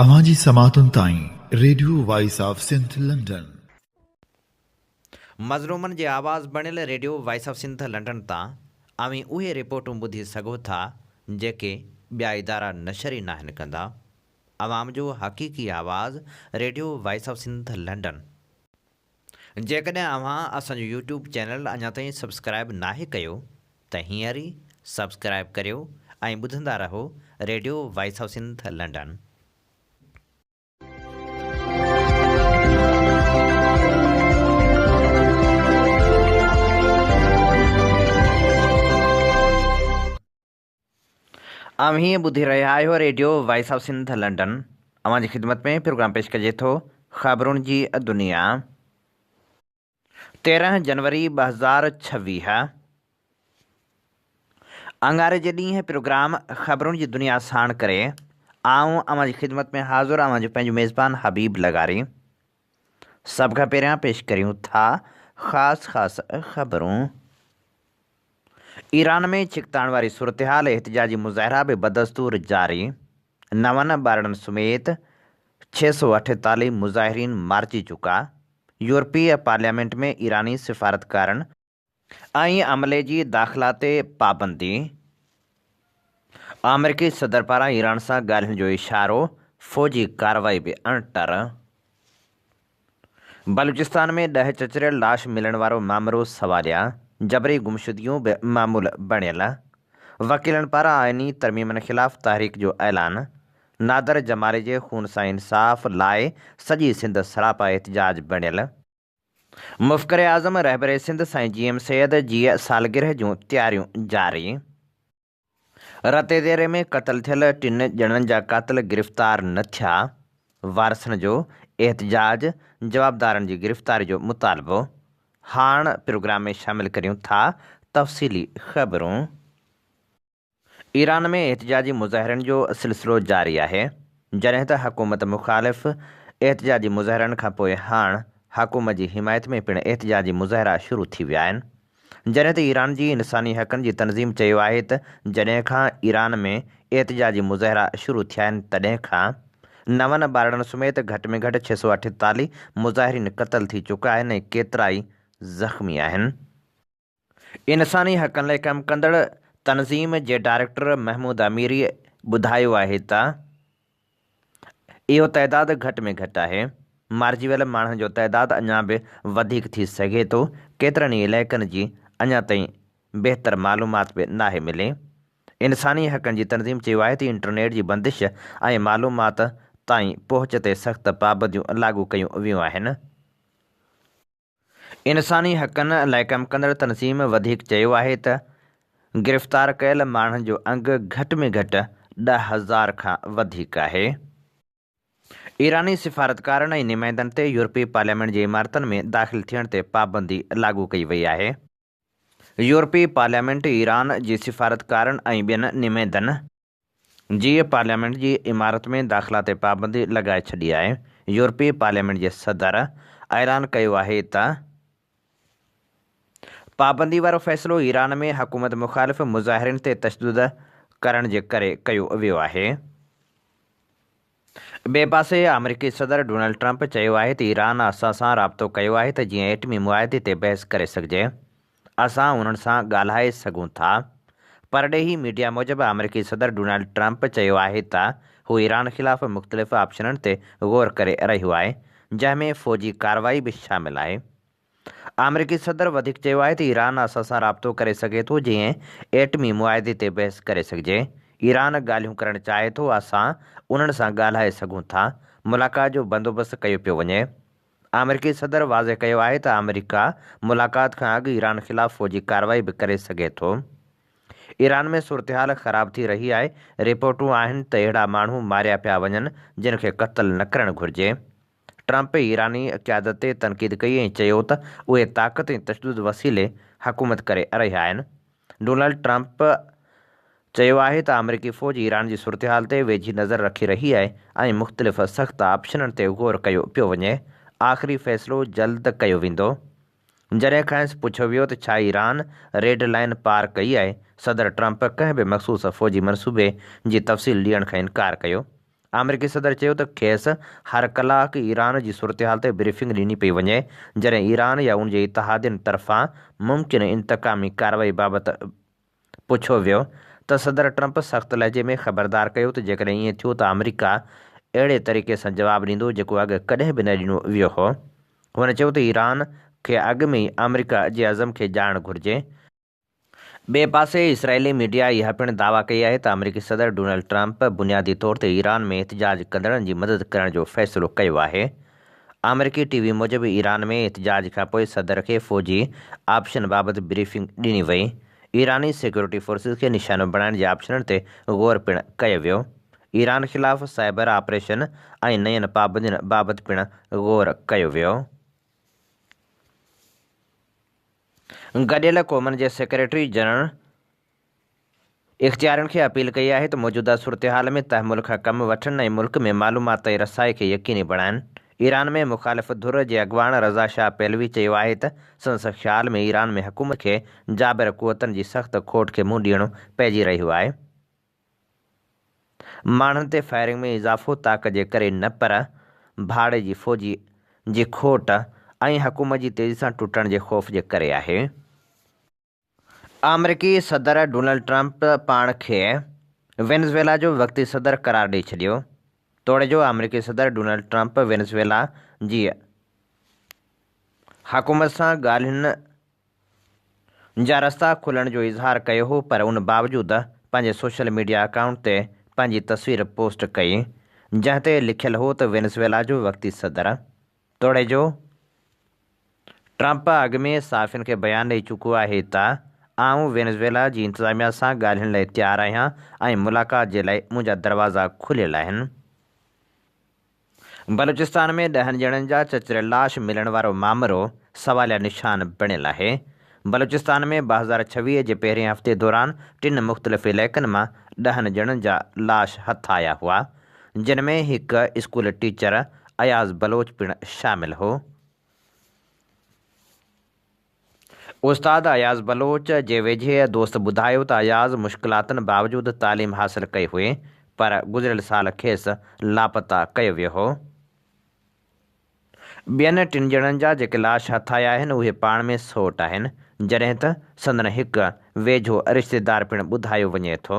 اوهان جي سماعتن تائين radio voice of Sindh London. مظلومن جي آواز بڻيل radio voice of Sindh London تان اوهين اهي رپورٽون ٻڌي سگهو ٿا جيڪي ٻيا ادارا نشر ئي ناهن ڪندا. عوام جو حقيقي آواز radio voice of Sindh London. جيڪڏهن اوهان اسان جو يوٽيوب چينل اڃا تائين سبسڪرائيب ناهي ڪيو ته هينئر ئي سبسڪرائيب ڪريو ۽ ٻڌندا رهو radio voice of Sindh London. اوهين ٻڌي رهيا آهيو radio voice of Sindh London. اوهان جي خدمت ۾ پروگرام پيش ڪجي ٿو خبرن جي دنيا. 13 جنوري 2026 اڱاري جي ڏينهن پروگرام خبرن جي دنيا ساڻ ڪري آئون اوهان جي خدمت ۾ حاضر اوهان جو پنهنجو ميزبان حبيب لغاري. سڀ کان پهريان پيش ڪريون ٿا خاص خاص خبرون. ايران ۾ ڇڪتاڻ واري صورتحال، احتجاجي مظاهرا به بدستور جاري، نون ٻارڙن سميت 648 مظاهرين مارجي چڪا، يورپي پارليامينٽ ۾ ايراني سفارتڪارن ۽ عملي جي داخلا تي پابندي، آمريڪي صدر پاران ايران سان ڳالهين جو اشارو، فوجي ڪارروائي به اڻٽر. بلوچستان ۾ ڏهه چچريل لاش ملڻ وارو مامرو سواليا، جبري گمشدگيون به معمول بڻيل، وڪيلن پاران آئيني ترميمن خلاف تحريڪ جو اعلان، نادر جمالي جي خون سان انصاف لاء سڄي سنڌ سراپا احتجاج بڻيل، مفڪر اعظم رهبر سنڌ سائين جي ايم سيد جي سالگرهه جون تياريون جاري. رتيديري ۾ قتل ٿيل ٽن ڄڻن جا قاتل گرفتار نه ٿيا، وارثن جو احتجاج، جوابدارن جي گرفتاري جو مطالبو، هاڻ پروگرام ۾ شامل ڪريون ٿا تفصيلي خبرون. ايران ۾ احتجاجي مظاهرن جو سلسلو جاري آهي، جڏهن ته حڪومت مخالف احتجاجي مظاهرن کانپوء هاڻ حڪومت جي حمايت ۾ پڻ احتجاجي مظاهرا شروع ٿي ويا آهن. جڏهن ته ايران جي انساني حقن جي تنظيم چيو آهي ته جڏهن کان ايران ۾ احتجاجي مظاهرا شروع ٿيا آهن تڏهن کان نون ٻارڙن سميت گهٽ ۾ گهٽ 648 مظاهرين قتل ٿي چڪا آهن ۽ ڪيترائي زخمي آهن. انساني حقن لاء ڪم ڪندڙ تنظيم جي ڊائريڪٽر محمود اميري ٻڌايو آهي ته اهو تعداد گهٽ ۾ گهٽ آهي. مارجي ويل ماڻهن جو تعداد اڃا به وڌيڪ ٿي سگهي ٿو. ڪيترن ئي علائقن جي اڃا تائين بهتر معلومات به ناهي ملي. انساني حقن جي تنظيم چيو آهي ته انٽرنيٽ جي بندش ۽ معلومات تائين پهچ تي سخت پابنديون لاڳو ڪيون ويون آهن. انساني حقن لاء ڪم ڪندڙ تنظيم وڌيڪ چيو آهي ته گرفتار ڪيل ماڻهن جو انگ گهٽ ۾ گهٽ 10,000 کان وڌيڪ آهي. ايراني سفارتڪارن ۽ نمائندن تي يورپي پارليامينٽ جي عمارتن ۾ داخل ٿيڻ تي پابندي لاڳو ڪئي وئي آهي. يورپي پارليامينٽ ايران جي سفارتڪارن ۽ ٻين نمائندن جي پارليامينٽ جي عمارت ۾ داخلا تي پابندي لڳائي ڇڏي آهي. يورپي پارليامينٽ جي صدر اعلان ڪيو آهي ته پابندي وارو فيصلو ايران ۾ حڪومت مخالف مظاهرين تي تشدد ڪرڻ جي ڪري ڪيو ويو آهي. ٻئي پاسي آمريڪي صدر ڊونلڊ ٽرمپ چيو آهي ته ايران اسان سان رابطو ڪيو آهي ته جيئن ايٽمي معاهدي تي بحث ڪري سگهجي. اسان انهن سان ڳالهائي سگهون ٿا. پرڏيهي ميڊيا موجب آمريڪي صدر ڊونلڊ ٽرمپ چيو آهي ته هو ايران خلاف مختلف آپشنن تي غور ڪري رهيو آهي، جنهن ۾ فوجي ڪارروائي به شامل آهي. آمريڪي صدر وڌيڪ چيو آهي ته ايران اسان سان رابطو ڪري سگهي ٿو جيئن ايٽمي معاهدي تي بحث ڪري سگهجي. ايران ڳالهيون ڪرڻ چاهي ٿو، اسان انهن سان ڳالهائي سگهون ٿا، ملاقات جو بندوبست ڪيو پيو وڃي. آمريڪي صدر واضح ڪيو آهي ته آمريڪا ملاقات کان اڳ ايران خلاف فوجي ڪارروائي به ڪري سگهي ٿو. ايران ۾ صورتحال خراب ٿي رهي آهي، رپورٽون آهن ته اهڙا ماڻهو ماريا پيا وڃن جن کي قتل نه ڪرڻ گهرجي. ٽرمپ ايراني قيادت تي تنقيد ڪئي ۽ چيو ته اهي طاقت ۽ تشدد وسيلي حڪومت ڪري رهيا آهن. ڊونلڊ ٽرمپ چيو آهي ته آمريڪي فوج ايران جي صورتحال تي ويجهي نظر رکي رهي آهي ۽ مختلف سخت آپشنن تي غور ڪيو پيو وڃي، آخري فيصلو جلد ڪيو ويندو. جڏهن کانئس پڇيو ويو ته ڇا ايران ريڊ لائن پار ڪئي آهي، صدر ٽرمپ ڪنهن به مخصوص فوجي منصوبي جي تفصيل ڏيڻ کان انڪار ڪيو. آمريڪي صدر چيو ته کيس هر ڪلاڪ ايران جي صورتحال تي بريفنگ ڏني پئي وڃي، جڏهن ايران يا ان جي اتحادين طرفان ممڪن انتقامي ڪارروائي بابت پڇيو ويو ته صدر ٽرمپ سخت لهجي ۾ خبردار ڪيو ته جيڪڏهن ائين ٿيو ته آمريڪا اهڙي طريقي سان جواب ڏيندو جيڪو اڳ ڪڏهن به نه ڏنو ويو هو. هن چيو ته ايران کي اڳ ۾ ئي آمريڪا جي عزم کي ڄاڻڻ گهرجي. ٻئي پاسي اسرائيلي ميڊيا اها پڻ دعويٰ ڪئي آهي ته آمريڪي صدر ڊونلڊ ٽرمپ بنيادي طور تي ايران ۾ احتجاج ڪندڙن جي مدد ڪرڻ جو فيصلو ڪيو آهي. آمريڪي ٽي وي موجب ايران ۾ احتجاج کانپوء صدر کي فوجي آپشن بابت بريفنگ ڏني وئي. ايراني سيڪيورٽي فورسز کي نشانو بڻائڻ جي آپشنن تي غور پڻ ڪيو ويو. ايران خلاف سائبر آپريشن ۽ نين پابندين بابت پڻ غور ڪيو ويو. گڏيل قومن جي سيڪريٽري جنرل اختيارين کي اپيل ڪئي آهي ته موجوده صورتحال ۾ تحمل کان ڪم وٺن ۽ ملڪ ۾ معلومات تائين رسائي کي يقيني بڻائن. ايران ۾ مخالف ڌر جي اڳواڻ رضا شاهه پهلوي چيو آهي ته سندس خيال ۾ ايران ۾ حڪومت کي جابر قوتن جي سخت کوٽ کي منهن ڏيڻو پئجي رهيو آهي. ماڻهن تي فائرنگ ۾ اضافو طاقت جي ڪري نه پر ڀاڙي جي فوجي جي کوٽ ۽ حڪومت جي تيزي سان ٽٽڻ جي خوف جي ڪري آهي. آمريڪي صدر ڊونلڊ ٽرمپ پاڻ کي وينزويلا جو وقتي صدر قرار ڏئي ڇڏيو. توڙي جو آمريڪي صدر ڊونلڊ ٽرمپ وينزويلا جي حڪومت سان ڳالهين جا رستا کلڻ جو اظهار ڪيو هو پر ان باوجود پنهنجي سوشل ميڊيا اڪائونٽ تي پنهنجي تصوير پوسٽ ڪئي جنهن تي لکيل هو ته وينزويلا جو وقتي صدر توڙي جو ٽرمپ اڳ ۾ صحافين کي بيان ڏئي چڪو آهي ته آئون وينزويلا جي انتظاميا سان ڳالهين لاء تيار آهيان ۽ ملاقات جي لاء منهنجا دروازا کليل آهن. بلوچستان ۾ ڏهن ڄڻن جا چچريل لاش ملڻ وارو مامرو سواليا نشان بڻيل آهي. بلوچستان ۾ 2026 جي پهرين هفتي دوران ٽن مختلف علائقن مان ڏهن ڄڻن جا لاش هٿ آيا هئا، جن ۾ هڪ اسڪول ٽيچر اياز بلوچ پڻ شامل هو. استاد اياز بلوچ جي ويجهي دوست ٻڌايو ته اياز مشڪلاتن باوجود تعليم حاصل ڪئي هئي پر گذريل سال کيس لاپتا ڪيو ويو هو. ٻين ٽن ڄڻن جا جيڪي لاش هٿ آيا آهن اهي پاڻ ۾ سئوٽ آهن جڏهن ته سندن هڪ ويجهو رشتيدار پڻ ٻڌايو وڃي ٿو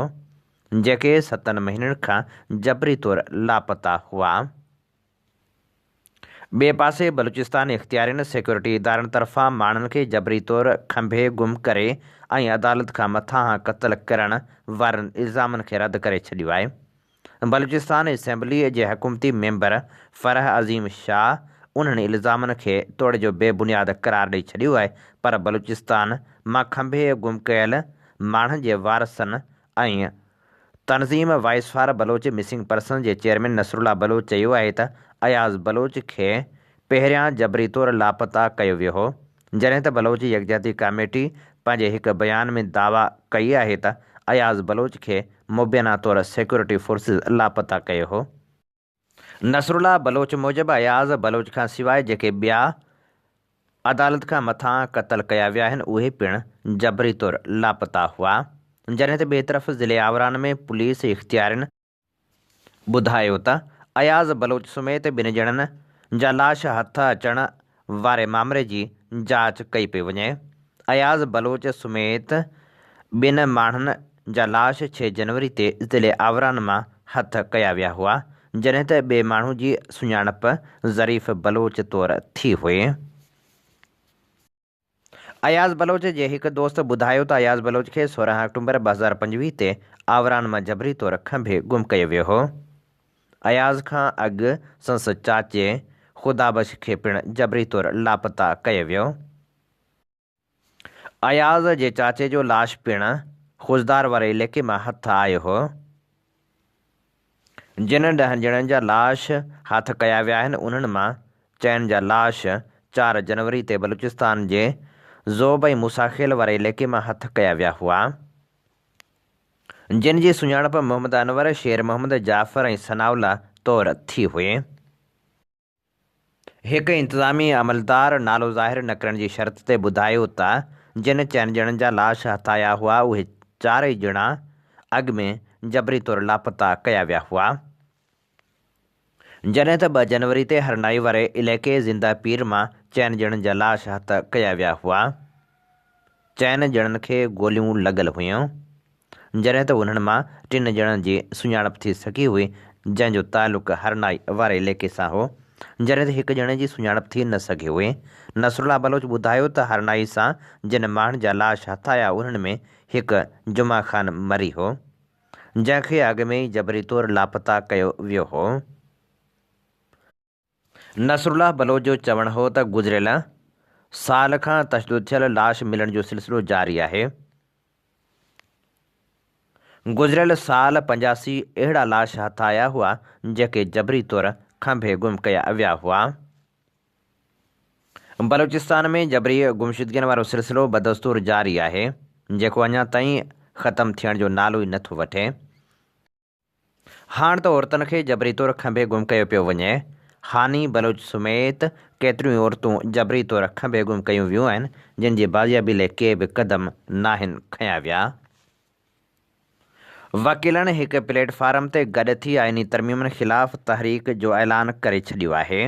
جيڪي ستن مهينن کان جبري طور لاپتا هئا. ٻئي پاسي بلوچستان اختيارين سيڪيورٽي ادارن طرفان ماڻهن کي جبري طور کنڀي گم ڪري ۽ عدالت کان مٿانهان قتل ڪرڻ وارن الزامن کي رد ڪري ڇڏيو آهي. بلوچستان اسيمبلي جي حڪومتي ميمبر فرح عظيم شاهه انهن الزامن کي توڙي جو بي بنياد قرار ڏئي ڇڏيو آهي پر بلوچستان مان کنڀي گم ڪيل ماڻهن جي وارثن ۽ تنظيم voice for Baloch missing persons جي چيئرمين نصرالله بلوچ چيو آهي ته اياز بلوچ کي پهريان جبري طور لاپتا ڪيو ويو هو، جڏهن ته بلوچ يڪجهتي ڪاميٽي پنهنجي هڪ بيان ۾ دعويٰ ڪئي آهي ته اياز بلوچ کي مبينا طور سيڪيورٽي فورسز لاپتا ڪيو هو. نصرالله بلوچ موجب اياز بلوچ کان سواء جيڪي ٻيا عدالت کان مٿان قتل ڪيا ويا آهن اهي پڻ جبري طور لاپتا هئا جڏهن ته ٻئي طرف ضلعي آوران ۾ پوليس اختيارين ٻڌايو ته اياز بلوچ سميت ٻن ڄڻن جا لاش هٿ اچڻ واري مامري جي جاچ ڪئي پئي وڃي. اياز بلوچ سميت ٻن ماڻهن جا لاش ڇهه جنوري تي ضلعي آوران مان هٿ ڪيا ويا هئا، جڏهن ته ٻئي ماڻهو جي سڃاڻپ ظريف بلوچ طور ٿي هئي. اياز بلوچ جي هڪ دوست ٻڌايو ته اياز بلوچ کي 16 آڪٽومبر 2025 تي آوران مان جبري طور کنڀي گم ڪيو ويو هو. اياز کان اڳ سندس چاچي خدا بخش کي پڻ جبري طور لاپتا ڪيو ويو. اياز جي چاچي جو لاش پڻ خضدار واري عليقي مان هٿ آيو هو. جن ڏهن ڄڻن جا لاش هٿ ڪيا ويا آهن انهن مان چئن جا لاش چار جنوري تي بلوچستان جي زوب ۽ موسيٰ خيل واري عليقي مان هٿ ڪيا ويا هئا. جن جي سڃاڻپ محمد انور، شير محمد، جعفر ۽ ثناء الله طور ٿي هئي. هڪ انتظامي عملدار نالو ظاهر نه ڪرڻ جي شرط تي ٻڌايو ته جن چئن ڄڻن جا لاش هٿ آيا هئا اهي چارئي ڄڻا اڳ ۾ جبري طور لاپتا ڪيا ويا هئا. جڏهن ته ٻه جنوري تي هرنائي واري علائقي زنده پير مان چئن ڄڻن جا لاش هٿ ڪيا ويا هئا. چئن ڄڻن کي گوليون لڳل هيون. جڏهن ته انهن مان ٽن ڄڻن جي سڃاڻپ ٿي سگهي هئي جنهن جو تعلق هرنائي واري علائقي سان هو. جڏهن ته هڪ ڄڻي جي سڃاڻپ ٿي نه سگهي هئي. نصرالله بلوچ ٻڌايو ته هرنائي سان جن ماڻهن جا لاش هٿ آيا انهن ۾ هڪ جمعه خان مري هو. جنهن کي اڳ ۾ ئي جبري طور لاپتا ڪيو ويو هو. نصرالله بلوچ جو چوڻ هو ته گذريل سال کان تشدد ٿيل لاش ملڻ جو سلسلو جاري آهي. گذريل سال 85 اهڙا لاش هٿ آيا هئا جيڪي جبري طور کنڀي گم ڪيا ويا هئا. بلوچستان ۾ جبري گمشدگين وارو سلسلو بدستور جاري آهي، جيڪو اڃا تائين ختم ٿيڻ جو نالو ئي نٿو وٺي. هاڻ ته عورتن کي جبري طور کنڀي گم ڪيو پيو وڃي. هاني بلوچ سميت ڪيتريون ئي عورتون جبري طور کنڀي گم ڪيون ويون آهن، جن جي بازيابي لئه ڪي به قدم ناهن کنيا ويا. وڪيلن هڪ پليٽ فارم تي گڏ ٿي آئيني ترميمن خلاف تحريڪ جو اعلان ڪري ڇڏيو آهي.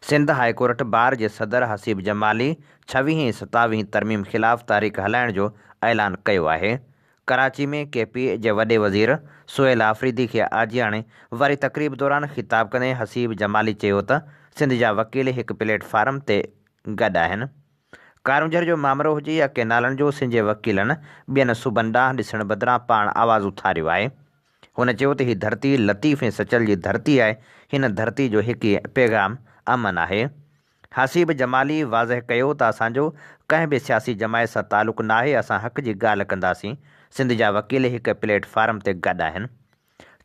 سنڌ هاء ڪورٽ بار جي صدر حسيب جمالي ڇويهين ۽ ستاويهين ترميم خلاف تحريڪ هلائڻ جو اعلان ڪيو آهي. ڪراچي ۾ ڪي پي جي وڏي وزير سهيل آفريدي کي آجياڻي واري تقريب دوران خطاب ڪندي حسيب جمالي چيو ته سنڌ جا وڪيل هڪ پليٽ فارم تي گڏ آهن. ڪارونجهر جو مامرو هجي يا ڪئنالن جو، سنڌ جي وڪيلن ٻين صوبن ڏانهن ڏسڻ بدران پاڻ آواز اٿاريو آهي. هن چيو ته هي ڌرتي لطيف ۽ سچل جي ڌرتي آهي، هن ڌرتي جو هڪ ئي پيغام امن آهي. حسيب جمالي واضح ڪيو ته اسان جو ڪنهن به سياسي جماعت سان تعلق ناهي، اسان حق جي ڳالهه ڪنداسين، سنڌ جا وڪيل هڪ پليٽ فارم تي گڏ آهن.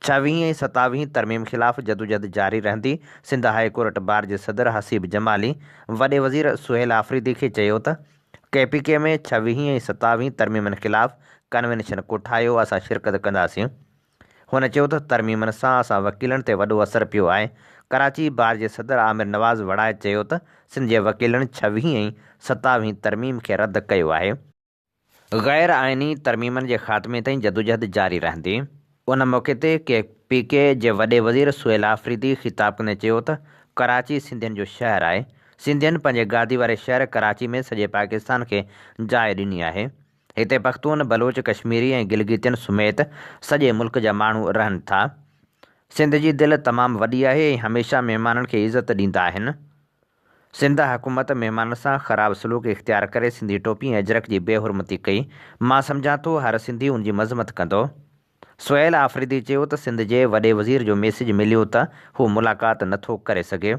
ڇويهين ۽ ستاويهين ترميم خلاف جدوجھد جاري رهندي، سنڌ هاء ڪورٽ بار جي صدر حسيب جمالي وڏي وزير سهيل آفريدي کي چيو ته ڪي پي ڪي ۾ ڇويهين ۽ ستاويهين ترميمن خلاف ڪنوينشن ڪوٺايو اسان شرڪت ڪنداسين. هن چيو ته ترميمن سان اسان وڪيلن تي وڏو اثر پيو آهي. ڪراچي بار جي صدر عامر نواز وڙائچ چيو ته سنڌ جي وڪيلن ڇويهين ۽ ستاويهين ترميم کي رد ڪيو آهي. غير آئيني ترميمن جي خاتمي تائين جدوجهد جاري رهندي. ان موقعي تي ڪي پي ڪي جي وڏي وزير سهيل آفريدي خطاب ڪندي چيو ته ڪراچي سنڌين جو شهر آهي، سنڌين پنهنجي گادي واري شهر ڪراچي ۾ سڄي پاڪستان کي جاء ڏني آهي، هتي پختون، بلوچ، ڪشميري ۽ گلگتين سميت سڄي ملڪ جا ماڻهو رهن ٿا. سنڌ جي دل تمام وڏي آهي ۽ هميشه مهمانن کي عزت ڏيندا آهن. سنڌ حڪومت مهمانن سان خراب سلوڪ اختيار ڪري سنڌي ٽوپي ۽ اجرڪ جي بي حرمتي ڪئي، مان سمجهان ٿو هر سنڌي ان جي مذمت ڪندو. سهيل آفريدي چيو ته سنڌ جي وڏي وزير جو ميسيج مليو ته هو ملاقات نه ٿو ڪري سگهي،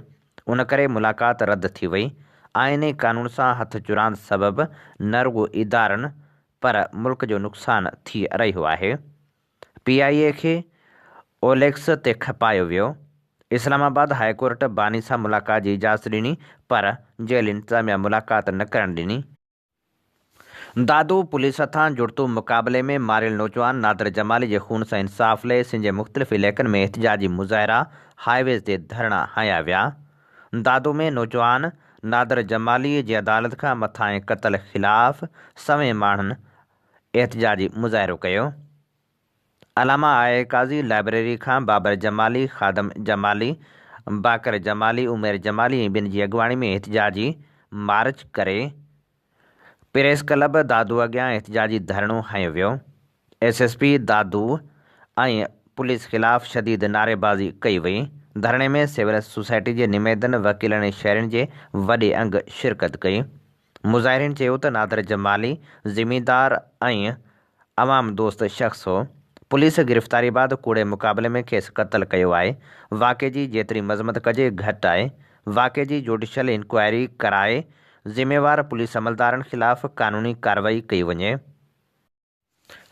ان ڪري ملاقات رد ٿي وئي، آئين ۽ قانون سان هٿ چراند سبب نه رڳو ادارن پر ملڪ جو نقصان ٿي رهيو آهي. پي آء اي کي اوليڪس تي کپايو ويو، اسلام آباد هاء ڪورٽ باني سان ملاقات جي اجازت ڏني پر جيل انتظاميا ملاقات نه ڪرڻ ڏني. دادو پوليس هٿان جڙتو مقابلي ۾ ماريل نوجوان نادر جمالي جي خون سان انصاف لئي سنڌ جي مختلف علائقن ۾ احتجاجي مظاهرا، هاء ويز تي ڌرڻا هنيا ويا. دادو ۾ نوجوان نادر جمالي جي عدالت کان مٿانهين قتل خلاف سوين ماڻهن احتجاجي مظاهرو ڪيو. علامه آء آء قاضي لائبريري کان بابر جمالي، خادم جمالي، باقر جمالي، عمير جمالي ۽ ٻين جي اڳواڻي ۾ احتجاجي مارچ ڪري پريس ڪلب دادو اڳيان احتجاجي ڌرڻو هنيو ويو. S S P Dadu ۽ police خلاف شديد نعريبازي ڪئي وئي. ڌرڻي ۾ سول سوسائٽي جي نمائندن، وڪيلن ۽ شهرين جي وڏي انگ شرڪت ڪئي. مظاهرين چيو ته نادر جمالي ذميدار ۽ عوام دوست شخص هو، پوليس گرفتاري بعد ڪوڙي مقابلي ۾ کيس قتل ڪيو آهي، واقعي جي جيتري مذمت ڪجي گهٽ آهي، واقعي جي جوڊيشل انڪوائري ڪرائي ذميوار پوليس عملدارن خلاف قانوني ڪارروائي ڪئي وڃي.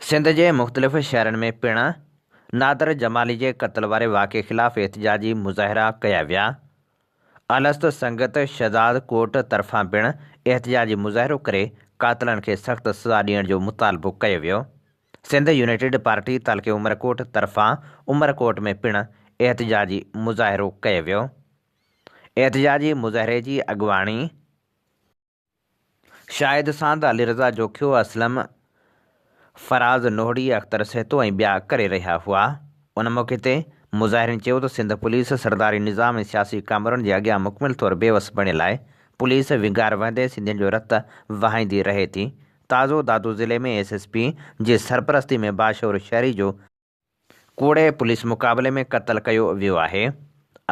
سنڌ جي مختلف شهرن ۾ پڻ نادر جمالي جي قتل واري واقعي خلاف احتجاجي مظاهرا ڪيا ويا. الست سنگت شهداد ڪوٽ طرفان پڻ احتجاجي مظاهرو ڪري قاتلن کي سخت سزا ڏيڻ جو مطالبو ڪيو ويو. سنڌ يونائيٽيڊ پارٽي تعلقي عمرڪوٽ طرفان عمرڪوٽ ۾ پڻ احتجاجي مظاهرو ڪيو ويو. احتجاجي مظاهري جي اڳواڻي. شاهد ساند، علي رضا جوکيو، اسلم، فراز نوهڙي، اختر سهتو ۽ ٻيا ڪري رهيا هئا. ان موقعي تي مظاهرين چيو ته سنڌ پوليس سرداري نظام ۽ سياسي ڪامورن جي اڳيان مڪمل طور بيوس بڻيل آهي، پوليس ونگار وهندي سنڌين جو رت وهائيندي رهي ٿي، تازو دادو ضلعي ۾ ايس ايس پي جي سرپرستي ۾ باشعور شهري جو ڪوڙي پوليس مقابلي ۾ قتل ڪيو ويو آهي،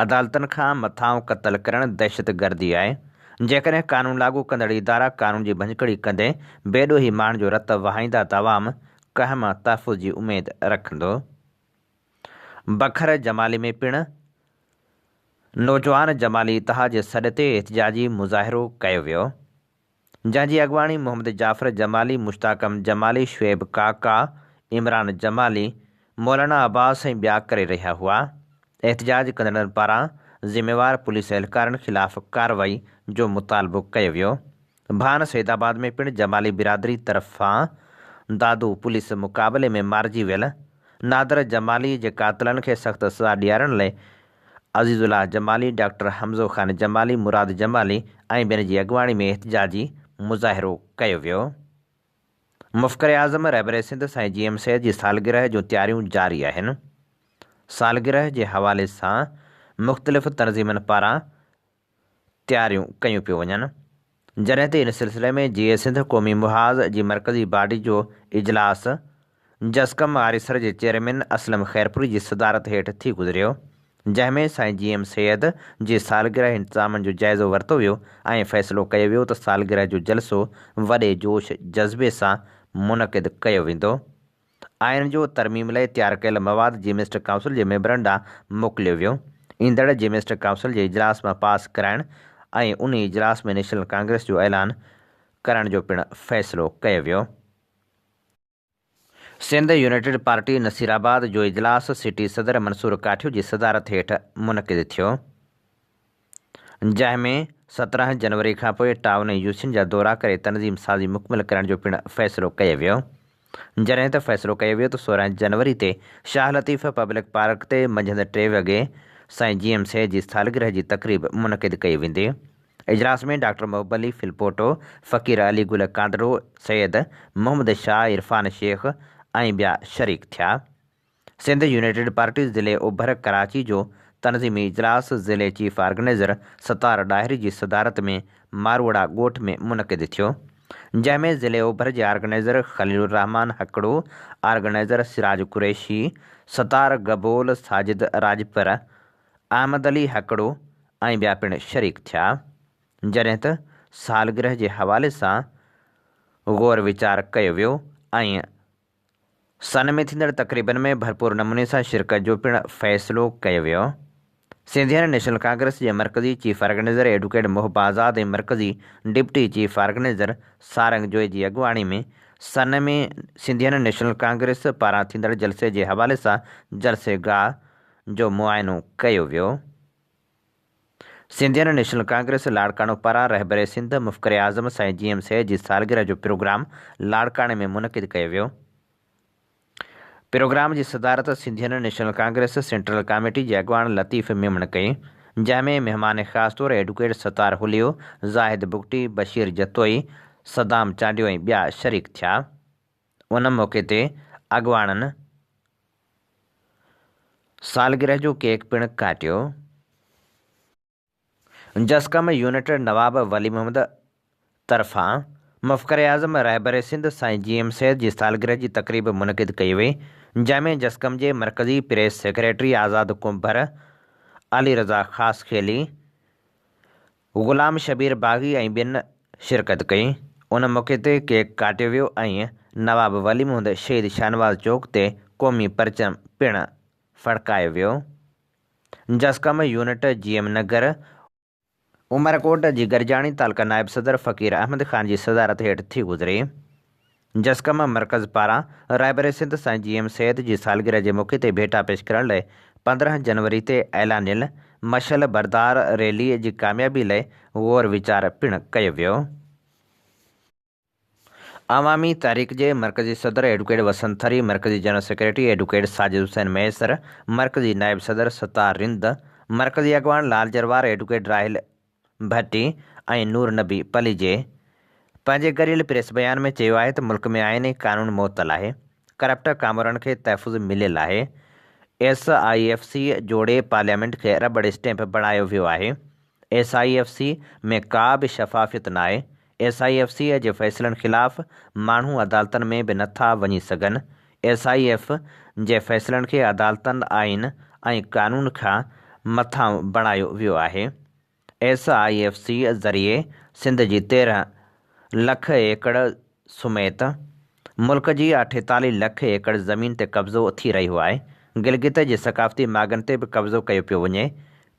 عدالتن کان مٿانهون قتل ڪرڻ دهشتگردي آهي، جيڪڏهن قانون لاڳو ڪندڙ ادارا قانون جي ڀڃڪڙي ڪندي بيڏوهي ماڻهن جو رت وهائيندا ته عوام ڪنهن مان تحفظ جي اميد رکندو؟ بکر جمالي ۾ پڻ نوجوان جمالي اتحاد جي سڏ تي احتجاجي مظاهرو ڪيو ويو، جنهن جي اڳواڻي محمد جعفر جمالي، مشتاق احمد جمالي، شعيب ڪاڪا، عمران جمالي، مولانا عباس ۽ ٻيا ڪري رهيا هئا. احتجاج ڪندڙن پاران ذميوار پوليس اهلڪارن خلاف ڪارروائي جو مطالبو ڪيو ويو. ڀان سيد آباد ۾ پڻ جمالي برادري طرفان دادو پوليس مقابلي ۾ مارجي ويل نادر جمالي جي قاتلن کي سخت سزا ڏيارڻ لئي عزيز الله جمالي، ڊاڪٽر حمزو خان جمالي، مراد جمالي ۽ ٻين جي اڳواڻي ۾ احتجاجي مظاهرو ڪيو ويو. مفڪر اعظم رهبر سنڌ سائين جي ايم سيد جي سالگرهه جون تياريون جاري آهن. سالگرهه جي حوالي سان مختلف تنظيمن پاران تياريون ڪيون پيون وڃن، جڏهن ته ان سلسلي ۾ جيئي سنڌ قومي محاذ جي مرڪزي باڊي جو اجلاس جسقم آريسر جي چيئرمين اسلم خيرپوري جي صدارت هيٺ ٿي گذريو، جنهن ۾ سائين جي ايم سيد جي سالگرهه انتظامن جو جائزو ورتو ويو ۽ فيصلو ڪيو ويو ته سالگرهه جو جلسو وڏي جوش جذبي سان منعقد ڪيو ويندو. آئين جو ترميم لاء تيار ڪيل مواد جيمسٽ ڪائونسل جي ميمبرن ڏانهن موڪليو ويو. ايندڙ جيمسٽ ڪائونسل جي اجلاس مان پاس ڪرائڻ ۽ انهي اجلاس ۾ نيشنل ڪانگريس جو اعلان ڪرڻ جو پڻ فيصلو ڪيو ويو. سنڌ يونائيٽيڊ پارٽي نصيرآباد جو اجلاس سٽي صدر منصور ڪاٺيو جي صدارت هيٺ منعقد ٿيو. جنهن ۾ 17 جنوري کانپوء ٽائون ۽ يوسين جا دورا ڪري تنظيم سازي مڪمل ڪرڻ جو پڻ فيصلو ڪيو ويو. جڏهن ته فيصلو ڪيو ويو ته 16 جنوري تي شاهه لطيف پبلڪ پارڪ تي منجهند 3 وڳي سائين جي ايم سيد جي سالگرهه جي تقريب منعقد ڪئي ويندي. اجلاس ۾ ڊاڪٽر محب علي ڦلپوٽو، فقير علي گل ڪانڌڙو، سيد محمد شاهه، عرفان شيخ ۽ ٻيا شريڪ ٿيا. سنڌ يونائيٽيڊ پارٽي ضلعي اوڀر ڪراچي جو تنظيمي اجلاس ضلعي چيف آرگنائيزر ستار ڏاهري جي صدارت ۾ ماروئڙا ڳوٺ ۾ منعقد ٿيو، جنهن ۾ ضلعي اوڀر جي آرگنائيزر خليل الرحمان هڪڙو، آرگنائيزر سراج قريشي، ستار گبول، ساجد راڄپر، احمد علي هڪڙو ۽ ٻيا پڻ شريڪ ٿيا. جڏهن ته سالگرهه جي حوالي سان غور ويچار ڪيو ويو ۽ سن ۾ ٿيندڙ تقريبن ۾ ڀرپور نموني سان شرڪت جو پڻ فيصلو ڪيو ويو. سنڌياڻي نيشنل ڪانگريس جي مرڪزي chief organizer advocate Mohib Azad ۽ مرڪزي deputy chief organizer Sarang Joyo جي اڳواڻي ۾ سن ۾ سنڌياڻي نيشنل ڪانگريس پاران ٿيندڙ جلسي جي حوالي سان جلسي گاهه جو معائنو ڪيو ويو. سنڌين نيشنل ڪانگريس لاڙڪاڻو پاران رهبر سنڌ مفڪر اعظم سائين جي ايم سيد جي سالگرهه جو پروگرام لاڙڪاڻي ۾ منعقد ڪيو ويو. پروگرام جي صدارت سنڌين نيشنل ڪانگريس سينٽرل ڪاميٽي جي اڳواڻ لطيف ميمڻ ڪئي، جنهن ۾ مهمان خاص طور ايڊوڪيٽ ستار هليو، زاهد بگٽي، بشير جتوئي، صدام چانڊيو ۽ ٻيا شريڪ ٿيا. ان موقعي تي اڳواڻن سالگرهه جو ڪيڪ پڻ ڪاٽيو. جسقم يونٽ نواب ولي محمد طرفان مفڪر اعظم رهبر سنڌ سائين جي ايم سيد جي سالگرهه جي تقريب منعقد ڪئي وئي، جنهن ۾ جسقم جي مرڪزي پريس سيڪريٽري آزاد ڪنڀر، علي رضا خاصخيلي، غلام شبير باغي ۽ ٻين شرڪت ڪئي. ان موقعي تي ڪيڪ ڪاٽيو ويو ۽ نواب ولي محمد شهيد شاهنواز چوڪ تي قومي پرچم پڻ ڦڙڪايو ويو. جسقم يونٽ جي ايم نگر، عمرڪوٽ جي گڏجاڻي تعلقه نائب صدر فقير احمد خان جي صدارت هيٺ ٿي گذري. جسقم مرڪز پاران رهبر سنڌ سائين جي ايم سيد جي سالگرهه جي موقعي تي ڀيٽا پيش ڪرڻ لئه 15 جنوري تي اعلانيل مشعل بردار ريلي جي ڪاميابي لئه غور ويچار پڻ ڪيو ويو. عوامي تحريڪ جي مرڪزي صدر ايڊوڪيٽ وسند ٿري، مرڪزي general secretary advocate Sajid Hussain Mahesar, مرڪزي نائب صدر ستار رند، مرڪزي اڳواڻ لال جروار، ايڊوڪيٽ راحيل ڀٽي ۽ نور نبي پليجي پنهنجي گڏيل پريس بيان ۾ چيو آهي ته ملڪ ۾ آئين ۽ قانون معطل آهي، ڪرپٽ ڪامورن کي تحفظ مليل آهي، ايس I F C جوڙي پارليامينٽ کي رٻڙ اسٽيمپ بڻايو ويو آهي. ايس I F C ۾ ڪا به شفافيت ناهي. ايس I F C جي فيصلن خلاف ماڻهو عدالتن ۾ به نٿا وڃي سگهن. ايس I F جي فيصلن کي عدالتن، آئين ۽ قانون کان مٿانهون بڻايو ويو آهي. ايس I F C ذريعي سنڌ جي 13 لک ايڪڙ سميت ملڪ جي 48 لک ايڪڙ زمين تي قبضو ٿي رهيو آهي. گلگت جي ثقافتي ماڳن تي به قبضو ڪيو پيو وڃي.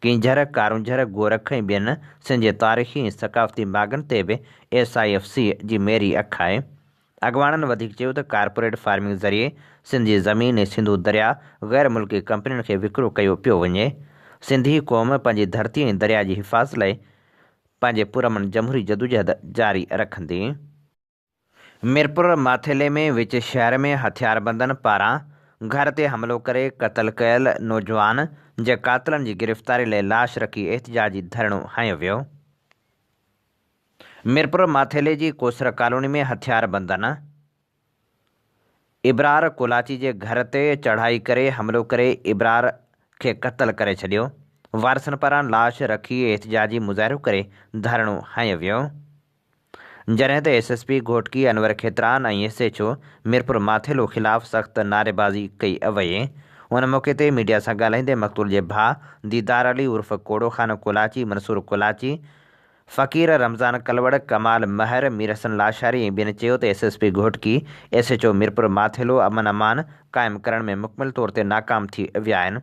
ڪينجهر، ڪارونجهر، گورک ۽ ٻين سنڌ جي تاريخي ۽ ثقافتي ماڳن تي به ايس I F C جي ميري اک آهي. اڳواڻن وڌيڪ چيو ته ڪارپوريٽ فارمنگ ذريعي سنڌ جي زمين ۽ سنڌو درياء غير ملڪي ڪمپنين کي وڪرو ڪيو پيو وڃي. سنڌي قوم پنهنجي ڌرتي ۽ درياء جي حفاظت لاء پنهنجي پرامن جمهوري جدوجهد جاري رکندي. ميرپور ماٿيلي ۾ وچ شهر ۾ هٿياربندن پاران گهر تي حملو ڪري قتل ڪيل نوجوان جي قاتلن جي گرفتاري لاء لاش رکي احتجاجي ڌرڻو هنيو ويو. ميرپور ماٿيلي جي ڪوثر ڪالوني ۾ هٿياربندن ابرار ڪولاچي جي گهر تي چڙهائي ڪري حملو ڪري ابرار کي قتل ڪري ڇڏيو، وارثن پاران لاش رکي احتجاجي مظاهرو ڪري ڌرڻو هنيو ويو، جڏهن ته S S P Ghotki Anwar Khetran ۽ S H O Mirpur Mathelo خلاف سخت نعريبازي ڪئي وئي. ان موقعي تي ميڊيا سان ڳالهائيندي مقتول جي ڀاء ديدار علي عرف ڪوڙو خان ڪولاچي، منصور ڪولاچي، فقير رمضان ڪلوڙ، ڪمال مهر، مير حسن لاشاري ۽ ٻين چيو ته S S P Ghotki, S H O Mirpur Mathelo امن امان قائم ڪرڻ ۾ مڪمل طور تي ناڪام ٿي ويا آهن.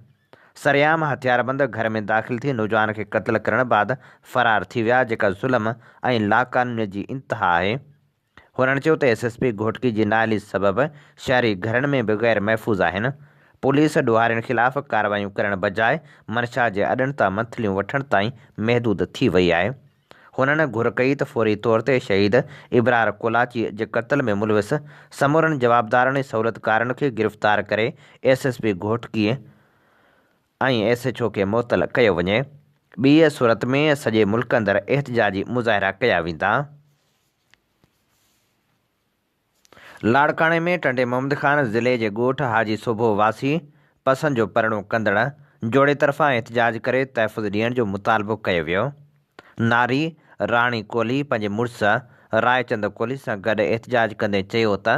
سرعام هٿياربند گهر ۾ داخل ٿي نوجوان کي قتل ڪرڻ بعد فرار ٿي ويا جيڪا ظلم ۽ لاقانونيت جي انتها آهي. هنن چيو ته ايس ايس پي گهوٽڪي جي نااهلي سبب شهري گهرن ۾ به غير محفوظ آهن، پوليس ڏوهارين خلاف ڪارروايون ڪرڻ بجاء منشا جي اڏن تان منٿليون وٺڻ تائين محدود ٿي وئي آهي. هنن گهر ڪئي ته فوري طور تي شهيد ابرار ڪولاچي جي قتل ۾ ملوث سمورن جوابدارن ۽ سهولتڪارن کي گرفتار ڪري S S P Ghotki ۽ S H O کي معطل ڪيو وڃي، ٻيء صورت ۾ سڄي ملڪ اندر احتجاجي مظاهرا ڪيا ويندا. لاڙڪاڻي ۾ ٽنڊي محمد خان ضلعي جي ڳوٺ حاجي صوڀو واسي پسند جو پرڻو ڪندڙ جوڙي طرفان احتجاج ڪري تحفظ ڏيڻ جو مطالبو ڪيو ويو. ناري راڻي ڪولهي پنهنجي مڙس رائچند ڪولهي سان گڏ احتجاج ڪندي چيو ته،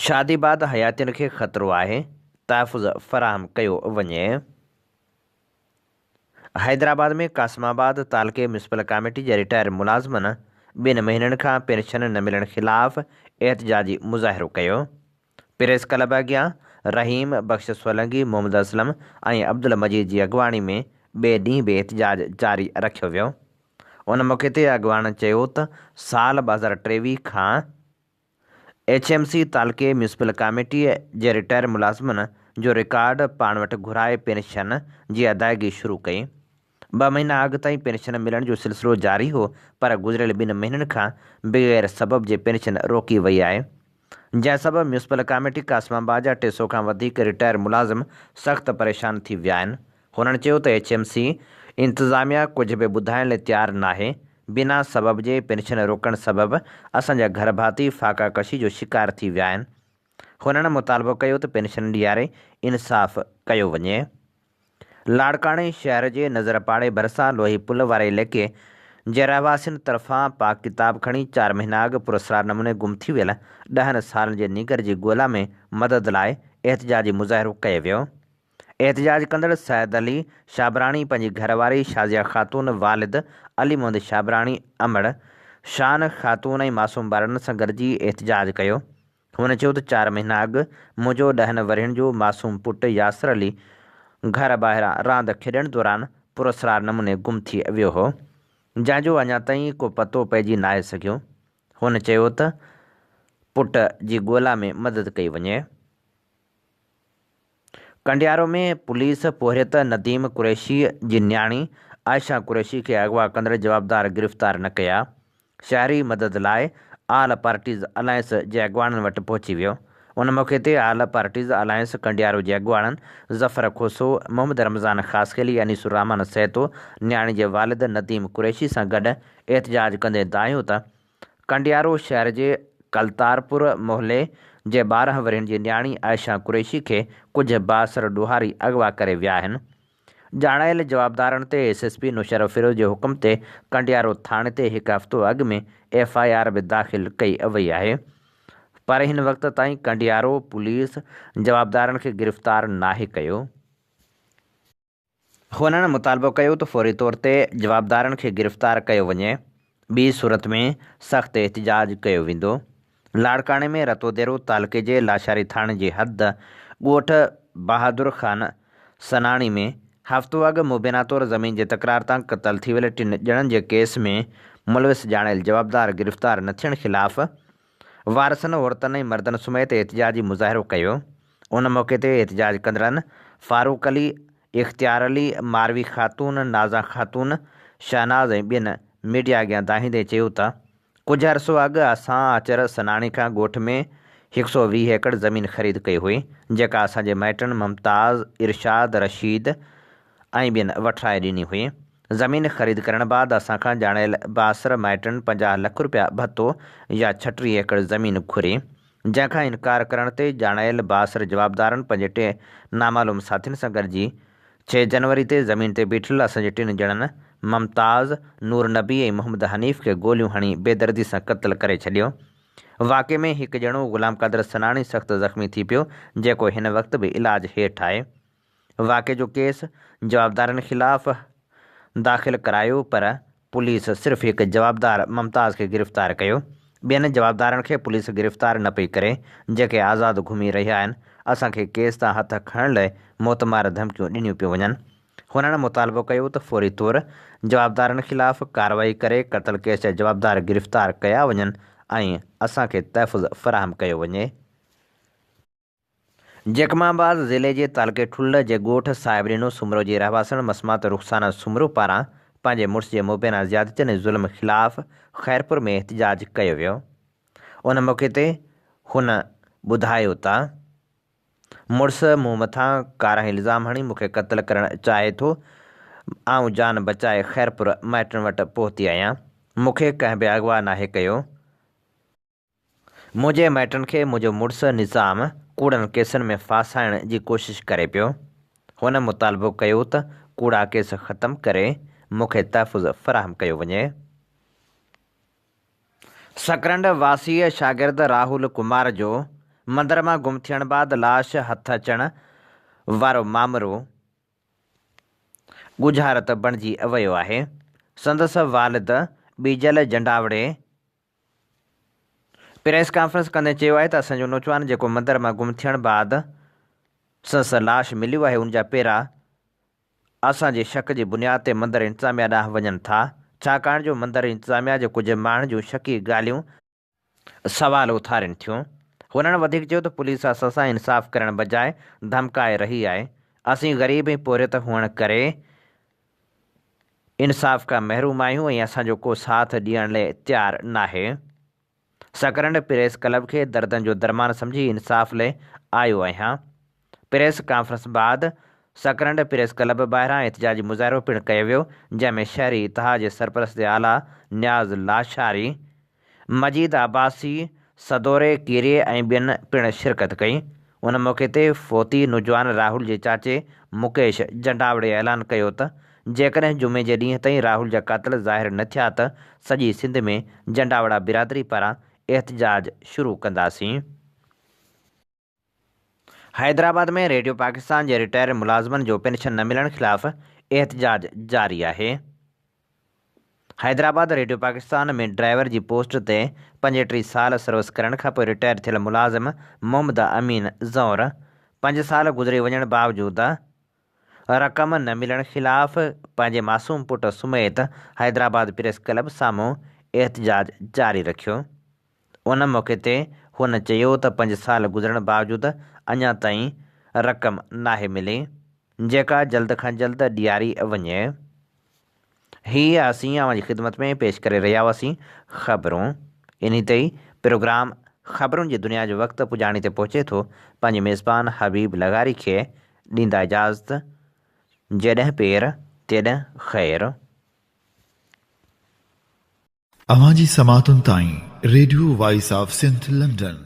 شادي بعد حياتين کي خطرو آهي، تحفظ فراهم ڪيو وڃي. حيدرآباد ۾ قاسم آباد تعلقي ميونسپل ڪاميٽي جي رٽائر ملازمن ٻن مهينن کان پينشن نه ملڻ خلاف احتجاجي مظاهرو ڪيو. پريس ڪلب اڳيان رحيم بخش سولنگي، محمد اسلم ۽ عبدالمجيد جي اڳواڻي ۾ ٻئي ڏينهن به احتجاج جاري رکيو ويو. ان موقعي تي اڳواڻن چيو ته سال 2023 کان ايڇ ايم سي تعلقي ميونسپل ڪاميٽيء جي رٽائر ملازمن جو رڪارڊ پاڻ وٽ گهرائي پينشن جي ادائگي شروع ڪئي. ٻه مهينا اڳ تائين پينشن ملڻ جو سلسلو جاري هو پر گذريل ٻن مهينن کان بغير سبب جي پينشن روڪي وئي آهي جنهن سبب ميونسپل ڪاميٽي قاسم آباد جا 300 کان وڌيڪ رٽائر ملازم سخت پريشان ٿي ويا آهن. هنن چيو ته ايڇ ايم سي انتظاميا ڪجهه به ٻڌائڻ لاء تيار ناهي، بنا سبب جي پينشن روڪڻ سبب اسان جا گهرڀاتي فاقا ڪشي جو شڪار ٿي ويا آهن. هنن مطالبو ڪيو ته پينشن ڏياري انصاف ڪيو وڃي. لاڙڪاڻي شهر جي نظر پاڙي ڀرسان لوهي پل واري علائقي جي رهواسين طرفان پاڪ ڪتاب کڻي چار مهينا اڳ پراسرار نموني گم ٿي ويل ڏهن سالن جي نينگر جي ڳولا ۾ مدد لاء احتجاجي مظاهرو ڪيو ويو. احتجاج ڪندڙ سيد علي شابراڻي پنهنجي گهر واري شازيه خاتون، والد علي محمد شابراڻي، امڙ شان خاتون ۽ معصوم ٻارڙن سان گڏجي احتجاج ڪيو. هن چيو ته چار مهينا اڳ منهنجو ڏهن ورهين جو معصوم پٽ ياسر علي گهر ٻاهران راند کيڏڻ دوران پراسرار نموني گم ٿي ويو هو، جنهن جو اڃا تائين ڪو پتو پئجي ناهي سگهيو. هن چيو ته پٽ جي ڳولا ۾ مدد ڪئي وڃي. ڪنڊيارو ۾ پوليس پورهيت نديم قريشي جي نياڻي عائشه قريشي کي اغوا ڪندڙ جوابدار گرفتار نه ڪيا، شهري مدد لاء آل پارٽيز الائنس جي اڳواڻن وٽ پهچي ويو. ان موقعي تي آل پارٽيز الائنس ڪنڊيارو جي اڳواڻن ظفر کوسو، محمد رمضان خاصخيلي، انيس الرحمان سهتو نياڻي جي والد نديم قريشي سان گڏ احتجاج ڪندي دانهيو ته ڪنڊيارو شهر جي ڪلتارپور محلي جي 12 ورهين جي نياڻي عائشه قريشي کي ڪجهه بااثر ڏوهاري اغوا ڪري ويا آهن. ڄاڻايل جوابدارن تي ايس ايس پي نوشهروفيروز جي حڪم تي ڪنڊيارو ٿاڻي تي هڪ هفتو اڳ ۾ ايف I R به داخل ڪئي وئي آهي پر هن وقت تائين ڪنڊيارو پوليس جوابدارن کي گرفتار ناهي ڪيو. هنن مطالبو ڪيو ته فوري طور تي جوابدارن کي گرفتار ڪيو وڃي ٻي صورت ۾ سخت احتجاج ڪيو ويندو. لاڙڪاڻي ۾ رتوديرو تعلقي جي لاشاري ٿاڻي جي حد ڳوٺ بهادر خان سناڻي ۾ هفتو اڳ مبينا طور زمين جي تڪرار تان قتل ٿي ويل ٽن ڄڻن جي ڪيس ۾ ملوث ڄاڻايل جوابدار گرفتار نه ٿيڻ خلاف وارثن عورتن ۽ مردن سميت احتجاجي مظاهرو ڪيو. ان موقعي تي احتجاج ڪندڙن فاروق علي، اختيار علي، ماروي خاتون، نازان خاتون، شهناز ۽ ٻين ميڊيا اڳيان دانهيندي چيو ته ڪجهه عرصو اڳ اسان آچر سناڻي کان ڳوٺ ۾ هڪ سئو 20 ايڪڙ زمين خريد ڪئي هئي، جيڪا اسان جي مائٽن ممتاز، ارشاد، رشيد ۽ ٻين وٺرائي ڏني هئي. زمين خريد ڪرڻ بعد اسان کان ڄاڻايل بااثر مائٽن 50 لک روپيا ڀتو يا 36 ايڪڙ زمين گهري، جنهن کان انڪار ڪرڻ تي ڄاڻايل بااثر جوابدارن پنهنجي ٽي نامعلوم ساٿين سان گڏجي ڇهه جنوري تي زمين تي بيٺل اسان جي ٽن ڄڻن ممتاز، نور نبي ۽ محمد حنيف کي گوليون هڻي بيدردي سان قتل ڪري ڇڏيو. واقعي ۾ هڪ ڄڻو غلام قادر سناڻي سخت زخمي ٿي پيو، جيڪو هن وقت به علاج هيٺ آهي. واقعي جو ڪيس جوابدارن خلاف داخل ڪرايو پر پوليس صرف هڪ جوابدار ممتاز کي گرفتار ڪيو، ٻين جوابدارن کي پوليس گرفتار نه پئي ڪري، جيڪي آزاد گهمي رهيا آهن، اسان کي ڪيس تان هٿ کڻڻ لاء موتمار ڌمڪيون ڏنيون پيون وڃن. هنن مطالبو ڪيو ته فوري طور جوابدارن خلاف ڪارروائي ڪري قتل ڪيس جا جوابدار گرفتار ڪيا وڃن ۽ اسان کي تحفظ فراهم ڪيو وڃي. جيڪب آباد ضلعي جي تعلقي ٺلهه جي ڳوٺ صاحب ڏنو سومرو جي رهواسڻ مسمات رخسانه سومرو پاران پنهنجي مڙس جي مبينا زيادتين ۽ ظلم خلاف خيرپور ۾ احتجاج ڪيو ويو. ان موقعي تي هن ٻڌايو ته مڙس مون مٿان ڪارنهن الزام هڻي مون کي قتل ڪرڻ چاهي ٿو، آئون جان بچائي خيرپور مائٽن وٽ پهتي آهيان، مون کي ڪنهن به اغوا ناهي ڪيو، منهنجي مائٽن کي منهنجو مڙس نظام ڪوڙن ڪيسن ۾ ڦاسائڻ جي ڪوشش ڪري پيو. هن مطالبو ڪيو ته ڪوڙا ڪيس ختم ڪري مون کي تحفظ فراهم ڪيو وڃي. سڪرنڊ واسي شاگرد راهول ڪمار جو مندر مان گم ٿيڻ بعد لاش هٿ اچڻ وارو مامرو ڳجهارت بڻجي ويو آهي. سندس والد ٻيجل جنڊاوڙي پريس ڪانفرنس ڪندي چيو آهي ته اسان جو نوجوان جيڪو مندر مان گم ٿيڻ بعد سندس لاش مليو آهي ان جا پيرا اسان جي شڪ جي بنياد تي مندر انتظاميا ڏانهن وڃن ٿا ڇاڪاڻ جو مندر انتظاميا جي ڪجهه ماڻهن جون شڪي ڳالهيون سوال اٿارين ٿيون. هنن وڌيڪ چيو ته پوليس اسان سان انصاف ڪرڻ بجاء ڌمڪائي رهي آهي اسين غريب ۽ پورهيت هئڻ ڪري انصاف کان محروم آهيون ۽ اسان جو ڪو ساٿ ڏيڻ لئه تيار ناهي. سڪرنڊ پريس ڪلب کي دردن جو درمان سمجهي انصاف لئه آيو آهيان. پريس ڪانفرنس بعد سڪرنڊ پريس ڪلب ٻاهران احتجاجي مظاهرو پڻ ڪيو ويو جنهن ۾ شهري اتحاد جي سرپرست اعليٰ نياز لاشاري، مجيد عباسي، سدوري ڪيريي ۽ ٻين پڻ شرڪت ڪئي. ان موقعي تي فوتي نوجوان راهول جي چاچي مڪيش جنڊاوڙي اعلان ڪيو ته جيڪڏهن جمعي جي ڏينهن تائين راهول جا قاتل ظاهر نه ٿيا ته سڄي سنڌ ۾ جنڊاوڙا برادري پاران احتجاج شروع ڪنداسين. حيدرآباد ۾ ريڊيو پاڪستان جي رٽائرڊ ملازمن جو پينشن نه ملڻ خلاف احتجاج جاري آهي. حيدرآباد ريڊيو پاڪستان ۾ ڊرائيور جي پوسٽ تي 35 سال سروس ڪرڻ کانپوء رٽائر ٿيل ملازم محمد امين زئور پنج سال گذري وڃڻ باوجود رقم نه ملڻ خلاف پنهنجي معصوم پٽ سميت حيدرآباد پريس ڪلب سامهون احتجاج جاري رکيو. ان موقعي تي هن چيو ته پنج سال گذرڻ باوجود اڃا تائين رقم ناهي ملي، جيڪا جلد کان جلد ڏياري وڃي. هي اسين اوهان جي خدمت ۾ پيش ڪري رهيا هئاسين خبرون. انهي تي ئي پروگرام خبرن جي دنيا جو وقت پڄاڻي تي پهچي ٿو. پنهنجي ميزبان حبيب لغاري کي ڏيندا اجازت. جيڏهن پير تيڏهن خير. اوهان جي سماعتن تائين radio voice of Sindh London.